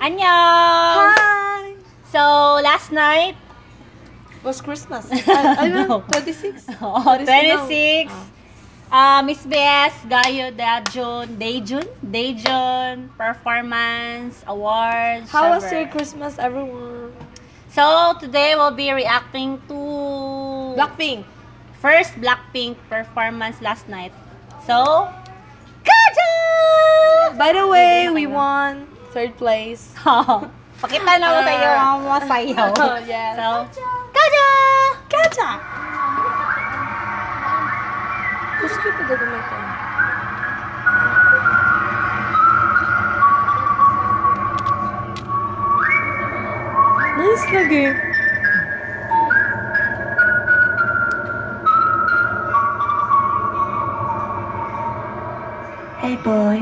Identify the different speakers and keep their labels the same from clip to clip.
Speaker 1: Annyeong!
Speaker 2: Hi!
Speaker 1: So, last night,
Speaker 2: was Christmas. I
Speaker 1: No.
Speaker 2: 26?
Speaker 1: Oh, 26, Miss BS, Gayo, Dajun, Dejun, Dejun, Performance, Awards.
Speaker 2: How was
Speaker 1: whatever.
Speaker 2: your Christmas, everyone?
Speaker 1: So, today we'll be reacting to
Speaker 2: Blackpink.
Speaker 1: First Blackpink performance last night. So, Kaja!
Speaker 2: By the way, we won third place.
Speaker 1: Pakita na mo sa iyo ang mga sayaw.
Speaker 2: Oh, yes.
Speaker 1: So, Kaja!
Speaker 2: Kaja! Gusto ko pa gumita. Nice lagi.
Speaker 3: Hey boy.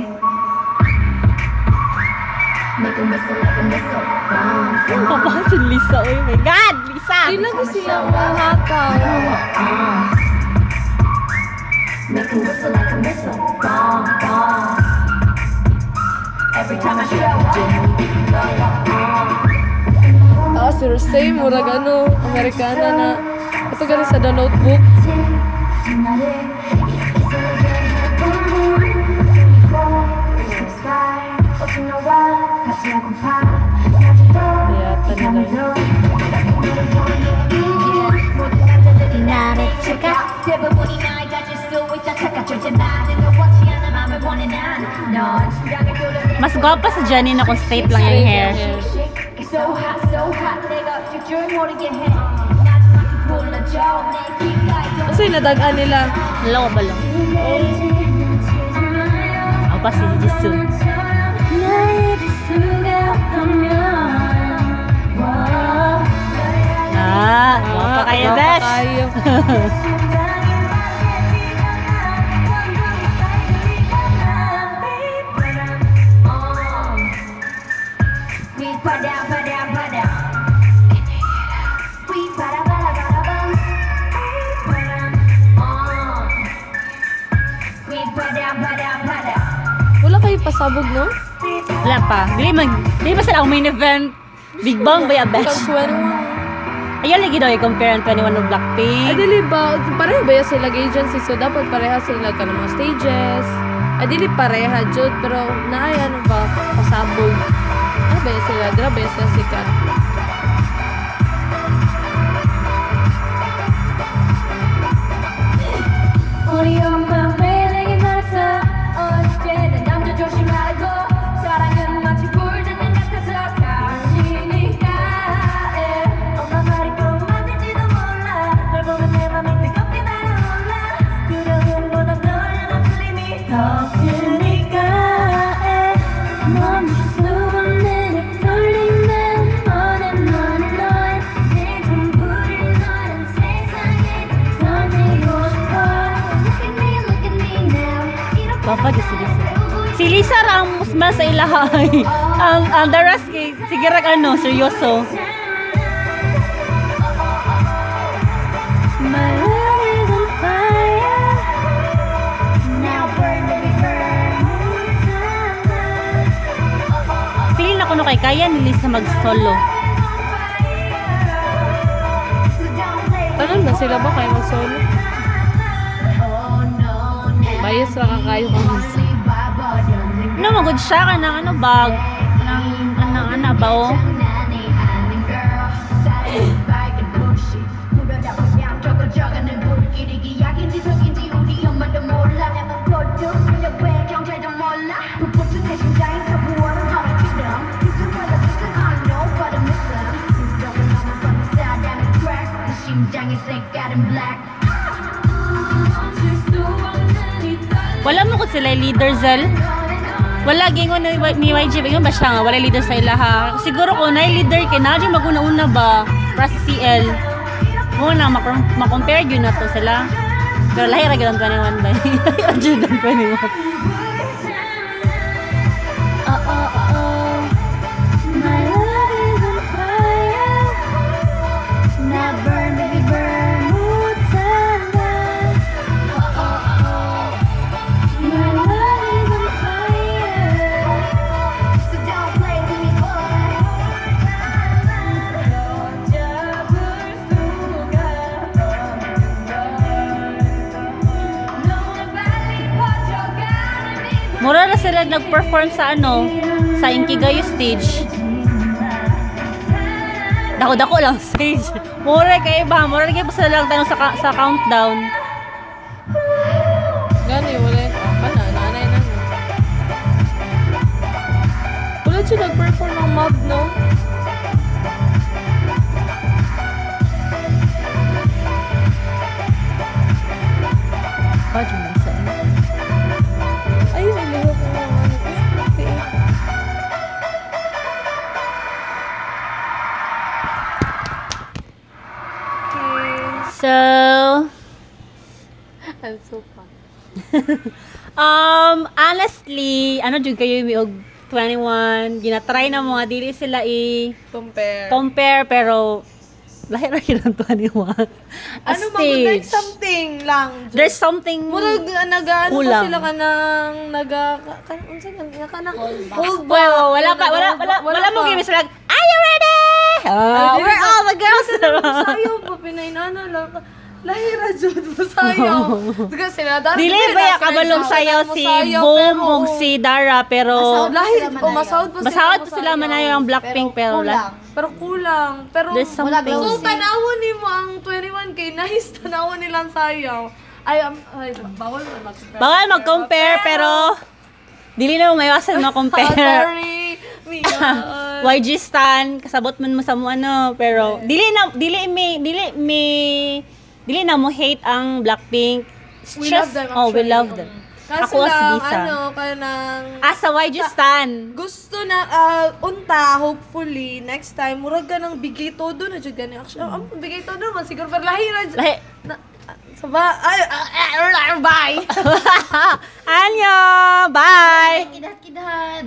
Speaker 3: Make 'em whistle like a missile. Bomb.
Speaker 1: Kabahan si Lisa. Oh my God, Lisa!
Speaker 2: Di lang ko sila mahataw.
Speaker 3: Make 'em whistle like a missile. Bomb, bomb. Every time I show up, blow up.
Speaker 2: Ah, si Rosé, murag ano, Amerikana na. Ito gani sa The Notebook. Yata nila.
Speaker 3: 나를 착각 대부분이 날 가질 수 있다 착각 절대 널 원치 않아 맘을 원해 난넌 심장을 뚫어내
Speaker 1: Mas gwapa sa Jennie na kung straight lang yung hair.
Speaker 3: So hot, so hot. 내가 어쩔 줄 모르게 해. 나지막히 불러줘 내 귓가에
Speaker 2: Asa yung nadag-an nila?
Speaker 1: Dalawa ba lang? Ako pa si Jisoo. Ah, gwapa kayo,
Speaker 2: gwapa
Speaker 1: Besh.
Speaker 2: Kayo. Wala kayo pasabog, no?
Speaker 1: Wala pa. Dili pa sila ang main event. Big Bang ba ya,
Speaker 2: Kang
Speaker 1: Besh?
Speaker 2: 21.
Speaker 1: Ayaw lagi daw i-compare ang 21 ng
Speaker 2: Ay,
Speaker 1: Blackpink.
Speaker 2: dili ba? Pareho ba yan sila agency? So, dapat pareha sila ka ng mga stages. Ay, dili pareha, jud. Pero, naay, ano ba? Pasabog. Ano ba yan sila? Dira ba yan sila sikat?
Speaker 3: 우리 엄마 매일 내게 말했어 언제나 남자 조심하라고 사랑은 마치 불장난 같아서 다치니까 엄마 말이 꼭 맞을지도 몰라 널 보면 내 맘이 뜨겁게 날아올라 두려움보다 널 향한 끌림이 더 크니까 멈출 수 없는 이 떨림은 on and on and on 내 전부를 너란 세상에 던지고 싶어 Look at me, look at me now 이렇게
Speaker 1: Gwapa di si Lisa. Si Lisa ra ang musma sa ilahay. Ang the rest kay sige ra ano, seryoso. My love is on fire.
Speaker 3: Now burn, baby, burn.
Speaker 1: Feeling na ko no kay kaya ni Lisa mag-solo.
Speaker 2: Tanon na sila ba kayo mag-solo? Bias ra ka kayo kung Lisa.
Speaker 1: No, magud siya kanang ano bag kanang kanang ana ba oh. Wala mo ko sila leader, Zel. Wala gingon ni YG ingon ba siya nga wala leader sa ilaha. Siguro ko na leader kay na maguna-una ba para sa CL. Mo na ma-compare gyud na to sila. Pero lahi ra gyud ang 21 ba. Lahi ra gyud ang 21. Oh. My love is on fire.
Speaker 3: Now burn, baby, burn. My love is on fire. So don't play with me, boy.
Speaker 1: sila nag-perform sa ano, sa Inkigayo stage. Dako-dako lang stage. Mura kay iba, mura kay basta lang tanong sa countdown.
Speaker 2: Gani, wala yun. Oh, kana, naanay na. No. Wala siya nag-perform ng mob, no?
Speaker 1: Oh, Jumisa.
Speaker 2: Ay, may lihok ko ng ano. Tiit. Okay.
Speaker 1: So,
Speaker 2: Ang sopa.
Speaker 1: Honestly, ano jud kayo mi og 21, ginatry na mga dili sila i
Speaker 2: Compare.
Speaker 1: compare pero lahi ra gyud ang 21.
Speaker 2: Ano ba, like something lang.
Speaker 1: There's something
Speaker 2: Murag nagaano pa
Speaker 1: Kulang.
Speaker 2: sila kanang naga kan unsa kan kanang hold back.
Speaker 1: Well, wala pa, wala, wala, wala mo game sila. Are you ready?
Speaker 2: Ay,
Speaker 1: We're all the girls.
Speaker 2: Sayaw pa pinainana lang. Lahira jud mo sayaw. Duga sila dara.
Speaker 1: Dili ba ya kabalong sayaw si Boom ug si Dara pero
Speaker 2: Lahi o masahod pa sila.
Speaker 1: masahod pa sila manayo ang Blackpink pero
Speaker 4: kulang.
Speaker 2: Pero kulang. Pero
Speaker 1: There's something.
Speaker 2: Kung tanawon nimo ang 21 kay nice tanawon nilang sayaw. Ay, ay bawal man mag-compare.
Speaker 1: Bawal mag-compare pero dili na mo maiwasan ma-compare.
Speaker 2: Sorry. Mia.
Speaker 1: YG stan kasabot man mo sa mo ano pero dili na dili mi dili mi dili na mo hate ang Blackpink. It's
Speaker 2: We
Speaker 1: just,
Speaker 2: love them,
Speaker 1: oh, we
Speaker 2: actually.
Speaker 1: love them.
Speaker 2: Kaso
Speaker 1: Ako as
Speaker 2: lang,
Speaker 1: Lisa.
Speaker 2: ano, kanang
Speaker 1: As a YG stan.
Speaker 2: Gusto na, unta, hopefully, next time, murag ka ng bigay todo na jud gani. Actually, ang bigay todo man, siguro, pero lahi ra jud.
Speaker 1: Lahi.
Speaker 2: Na, sa ba, ay, bye!
Speaker 1: Anyo! Bye!
Speaker 4: Kidhat-kidhat.